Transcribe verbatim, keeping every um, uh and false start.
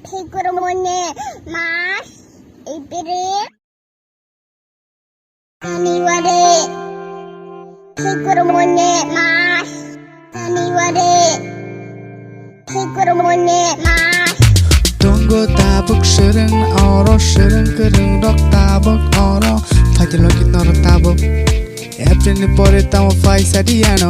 February, March, April, January, February, March, January, February, March. Tongo tabuk swrwng oro, swrwng kwrwng rok tabuk oro. Phaidi logi noro tabuk. April ni pore tamo phaisa di ano.